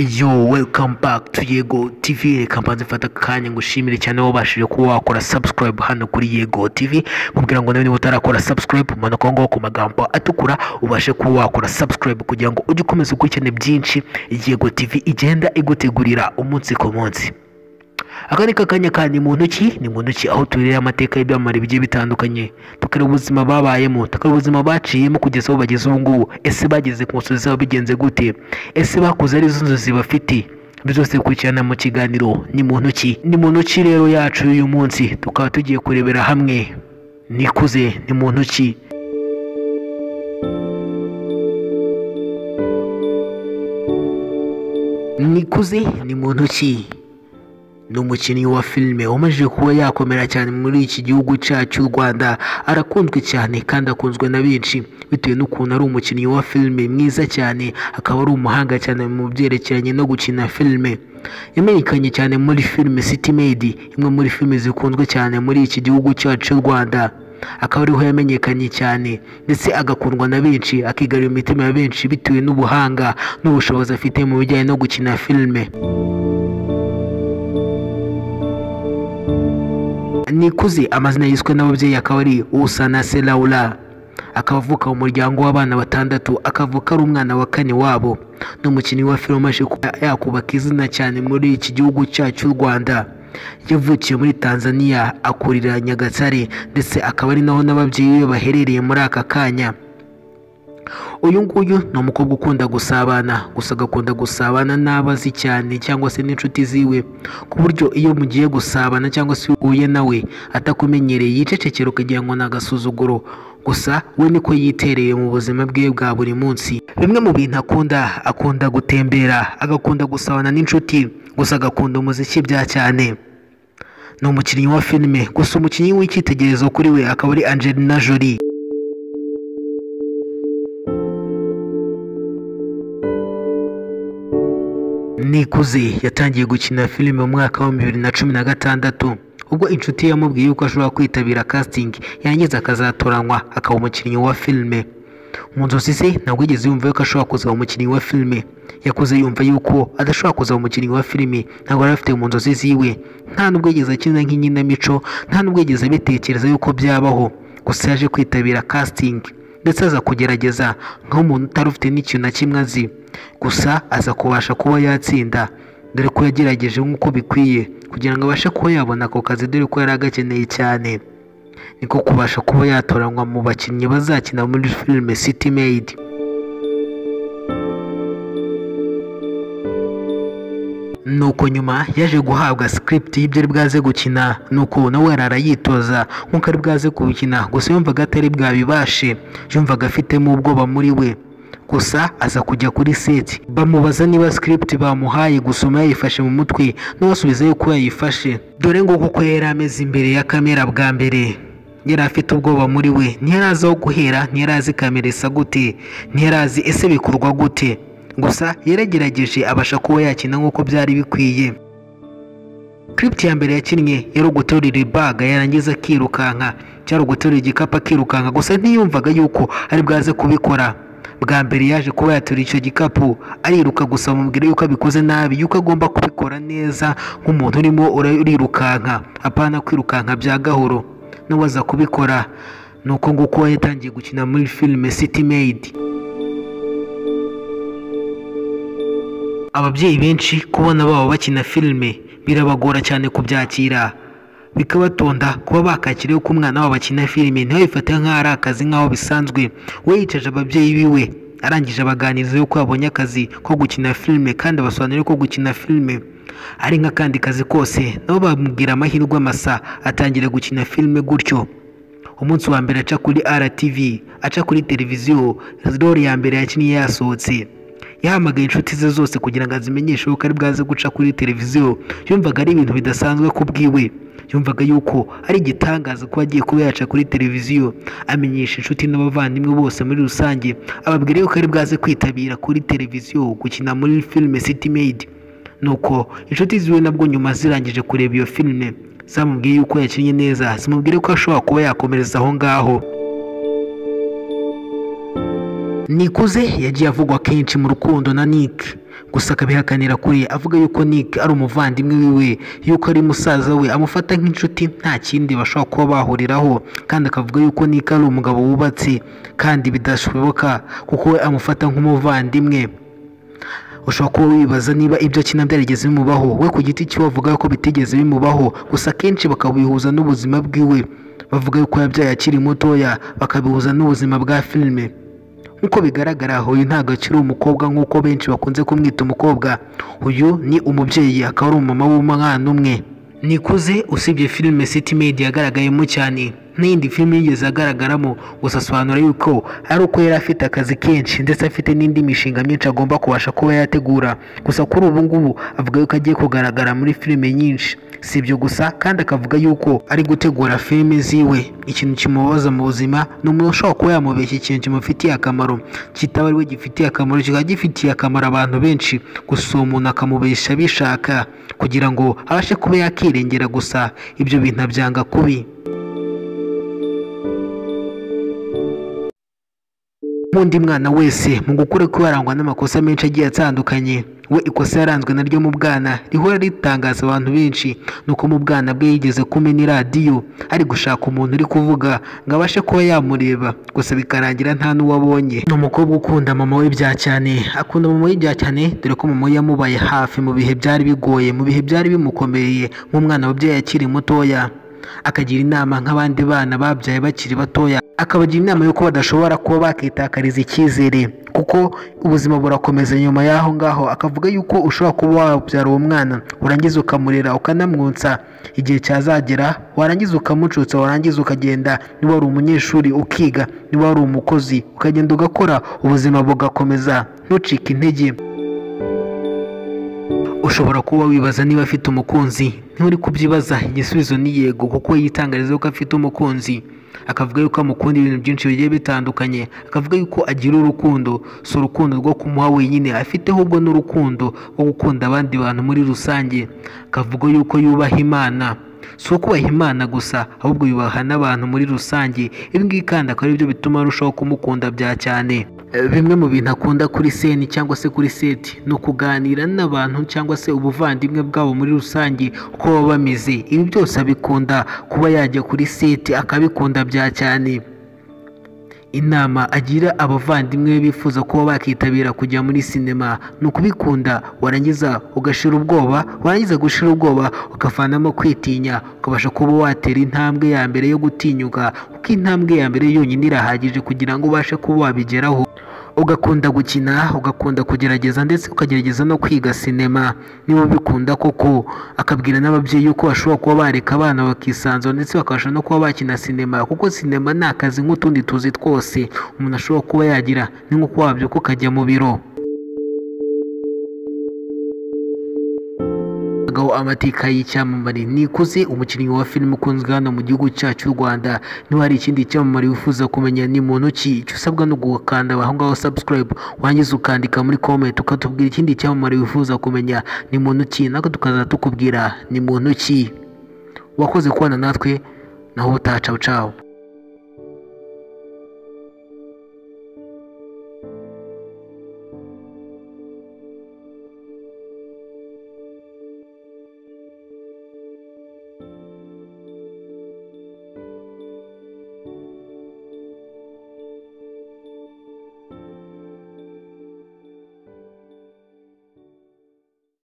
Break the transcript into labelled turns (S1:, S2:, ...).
S1: Yo, welcome back to Yego TV. Reka mbanze mfate akanya ngushimire cyane wabashije kuba wakora subscribe hano kuri Yego TV. Mubwira ngo nawe niba utarakora subscribe, manuka aho ngaho ku magambo atukura ubashe kuba wakora subscribe kugira ngo ujye ukomeza ukurikirane byinshi Yego TV igenda igutegurira umunsi ku munsi. Aka ni kakanya kandi mu ntoki, ni mu ntoki aho turera amateka y'ibyamamare bigiye bitandukanye, tukareba ubuzima babayemo, tukareba ubuzima baciyemo kugeza aho bageze ubu ngubu. Ese bageze ku nzozi zabo bigenze gute? Ese bakuze ari izo nzozi bafite? Byose bikurikirana mu kiganiro ni mu ntoki. Ni mu ntoki rero yacu y'uyu munsi tukaba tugiye kurebera hamwe Nikuze ni mu ntoki. Nikuze ni mu ntoki ni umukinnyi wa filime umaze kuba yakomera cyane muri iki gihugu cyacu cy'u Rwanda. Arakunzwe cyane kandi akunzwe na benshi bitewe n'ukuntu ari umukinnyi wa filime mwiza cyane, akaba ari umuhanga cyane mu byerekeranye no gukina filime. Yamenyekanye cyane muri filime City Maid, imwe muri filime zikunzwe cyane muri iki gihugu cyacu cy'u Rwanda. Akaba ariho yamenyekanye cyane ndetse agakundwa na benshi, akigarurira imitima ya benshi bitewe n'ubuhanga n'ubushobozi afite mu bijyanye no gukina filime. Nikuze amazina yiswe n'ababyeyi akaba ari Usanase Laura, akaba avuka mu muryango w'abana batandatu, akavuka ari umwana wa kane wabo. Ni umukinnyi wa filime umaze kuba yakubaka izina cyane muri iki gihugu cyacu cy'u Rwanda. Yavukiye muri Tanzania, akurira Nyagatare, ndetse akaba ari naho n'ababyeyi be baherereye muri aka kanya. Uyu nguyu ni umukobwa ukunda gusabana, gusa agakunda gusabana n'abo azi cyane cyangwa se n'inshuti ziwe, ku buryo iyo mugiye gusabana cyangwa se uhuye nawe atakumenyereye yicecekera ukagira ngo ni agasuzuguro. Gusa we niko yitereye mu buzima bwe bwa buri munsi. Bimwe mu bintu akunda, akunda gutembera, agakunda gusabana n'inshuti, gusa agakunda umuziki bya cyane. Ni umukinnyi wa filime, gusa umukinnyi w'icyitegererezo kuri we akaba ari Angelina Jolie. Nikuze yatangiye gukina filime mu mwaka wa 2016 ubwo inshuti yamubwiye yuko ashobora kwitabira casting yangiza akazatoranywa akaba umukinnyi wa filime. Mu nzozi ze ntabwo yigeze yumva yuko ashobora kuzaba umukinnyi wa filime. Yakuze yumva yuko adashobora kuzaba umukinnyi wa filime, ntabwo yari afite mu nzozi ziwe, nta nubwo yigeze akina nk'inkinamico, nta nubwo yigeze abitekereza yuko byabaho. Gusa yaje kwitabira casting ndetse aza kugerageza nk'umuntu utari ufite n'ikintu na kimwe azi, gusa aza kubasha kuba yatsinda, dore ko yagerageje nk'uko bikwiye kugira ngo abashe kuba yabona ako kazi, dore ko yari agakeneye cyane. Niko kubasha kuba yatoranywa mu bakinnyi bazakina muri filime City Maid. Nuko nyuma yaje guhabwa script y'ibyo ari bwaze gukina, nuko nawe arara yitoza nk'uko ari bwaze kubikina, gusa yumvaga atari bwabibashe, yumvaga afitemo ubwoba muri we. Gusa aza kujya kuri set, bamubaza niba script bamuhaye gusoma yayifashe mu mutwe, n'uwasubiza yuko yayifashe. Dore ngo kuko yari ameze imbere ya kamera bwa mbere, yari afite ubwoba muri we, ntiyari azi aho guhera, ntiyari azi kamera isa gute, ntiyari azi ese bikorwa gute. Gusa yaragerageje abasha kuba yakina nk'uko byari bikwiye. Script ya mbere yakinnye yari uguterura ibaga yarangiza akirukanka, cyari uguterura igikapu akirukanka, gusa ntiyumvaga yuko ari bwaze kubikora. Bwa mbere yaje kuba yaterura icyo gikapu ariruka, gusa bamubwira yuko abikoze nabi, yuko agomba kubikora neza nk'umuntu urimo urirukanka, apana kwirukanka bya gahoro. Nawe aza kubikora. Nuko nguko yatangiye gukina muri filime City Maid. Ababyeyi benshi kubona babo bakina filime birabagora cyane kubyakira, bikabatonda kuba bakakira yuko umwana wabo akina filime, ntibabifate nk'aho ari akazi nk'aho bisanzwe. We yicaje ababyeyi biwe, arangije abaganiriza yuko yabonye akazi ko gukina filime, kandi abasobanurira ko gukina filime ari nk'akandi kazi kose. Nabo bamubwira amahirwe masa, atangira gukina filime gutyo. Umunsi wa mbere aca kuri RTV, aca kuri televiziyo, role ya mbere yakinnye yasohotse. Yahamagaye inshuti ze zose kugira ngo azimenyeshe yuko ari bwaze guca kuri televiziyo. Yumvaga ari ibintu bidasanzwe ku bwiwe, yumvaga yuko ari igitangaza kuba agiye kuba yaca kuri televiziyo. Amenyesha inshuti n'abavandimwe bose muri rusange, ababwira yuko ari bwaze kwitabira kuri televiziyo gukina muri filime City Maid. Nuko inshuti ziwe nabwo nyuma zirangije kureba iyo filime zamubwiye yuko yakinnye neza, zimubwira ko ashobora kuba yakomereza aho ngaho. Nikuze yagiye avugwa kenshi mu rukundo na Nick. Gusa akabihakanira kuri, avuga yuko Nick ari umuvandimwe wiwe, yuko ari musaza we, amufata nk'inshuti nta kindi bashobora kuba bahuriraho, kandi akavuga yuko Nick ari umugabo wubatse kandi bidashoboka kuko we amufata nk'umuvandimwe. Ushobora kuba wibaza niba ibyo akina byarigeze bimubaho. We ku giti cye avuga ko bitigeze bimubaho, gusa akenshi bakabihuza n'ubuzima bwiwe, bavuga yuko yabyaye akiri mutoya, bakabihuza n'ubuzima bwa filime. Nk'uko bigaragara uyu ntabwo akiri umukobwa nk'uko benshi bakunze kumwita umukobwa, uyu ni umubyeyi akaba ari umumama w'umwana umwe. Nikuze usibye filime City Maid yagaragayemo cyane n'iyindi filime yigeze agaragaramo, gusa asobanura yuko ari uko yari afite akazi kenshi ndetse afite n'indi mishinga myinshi agomba kubasha kuba yategura. Gusa kuri ubu ngubu avuga yuko agiye kugaragara muri filime nyinshi. Si ibyo gusa kandi akavuga yuko ari gutegura filime ziwe. Ikintu kimubabaza mu buzima ni umuntu ushobora kuba yamubeshya ikintu kimufitiye akamaro kitaba ari we gifitiye akamaro, kikaba gifitiye akamaro abantu benshi, gusa uwo muntu akamubeshya abishaka kugira ngo abashe kuba yakirengera, gusa ibyo bintu abyanga kubi. Nk'undi mwana wese mu gukura kwe arangwa n'amakosa menshi agiye atandukanye. We ikosa yaranzwe naryo mu bwana rihora ritangaza abantu benshi, nuko mu bwana bwe yigeze kumena iradiyo ari gushaka umuntu uri kuvuga ngo abashe kuba yamureba, gusa bikarangira nta n'uwo abonye. Ni umukobwa ukunda mama we bya cyane, akunda mama we bya cyane, dore ko mama we yamubaye hafi mu bihe byari bigoye, mu bihe byari bimukomereye nk'umwana wabyaye akiri mutoya, akagira inama nk'abandi bana babyaye bakiri batoya, akabagira inama y'uko badashobora kuba bakitakariza icyizere kuko ubuzima burakomeza nyuma y'aho ngaho. Akavuga yuko ushobora kuba wabyara uwo mwana urangiza ukamurera ukanamwonsa, igihe cyazagera warangiza ukamucutsa, warangiza ukagenda, niba wari umunyeshuri ukiga, niba wari umukozi ukagenda ugakora, ubuzima bugakomeza, ntucike intege. Ushobora kuba wibaza niba afite umukunzi, nturi kubyibaza, igisubizo ni yego, kuko yitangariza ko afite umukunzi. Akavuga yuko amukunda ibintu byinshi bigiye bitandukanye, akavuga yuko agira urukundo, si urukundo rwo kumuha wenyine afite, ahubwo n'urukundo rwo gukunda abandi bantu muri rusange. Akavuga yuko yubaha Imana, si ukubaha Imana gusa ahubwo yubaha n'abantu muri rusange. Ibi ngibi kandi akaba aribyo bituma arushaho kumukunda bya cyane. Bimwe mu bintu akunda kuri seni cyangwa se kuri seti ni ukuganira n'abantu cyangwa se ubuvandimwe bwabo muri rusange uko baba bameze. Ibi byose abikunda kuba yajya kuri seti akabikunda bya cyane. Inama agira abavandimwe bifuza kuba bakitabira kujya muri sinema ni ukubikunda, warangiza ugashira ubwoba, warangiza gushira ubwoba ukavanamo kwitinya, ukabasha kuba watera intambwe ya mbere yo gutinyuka, kuko intambwe ya mbere yonyine irahagije kugira ngo ubashe kuba wabigeraho. Ugakunda gukina, ugakunda kugerageza ndetse ukagerageza no kwiga sinema niba ubikunda koko. Akabwira n'ababyeyi yuko bashobora kuba bareka abana bakisanzura ndetse bakabasha no kuba bakina sinema, kuko sinema ni akazi nk'utundi tuzi twose umuntu ashobora kuba yagira, ni nko wabyuka ukajya mu biro. Amateka y'icyamamare Nikuze, umukinnyi wa filime ukunzwe hano mu gihugu cyacu cy'u Rwanda. Niba hari ikindi cyamamare wifuza kumenya ni muntu ki, icyo usabwa no gukanda aho ngaho subscribe, warangiza ukandika muri comment ukatubwira ikindi cyamamare wifuza kumenya ni muntu ki, natwe tukaza tukubwira ni muntu ki. Wakoze kubana natwe, naho utaha, ciao ciao.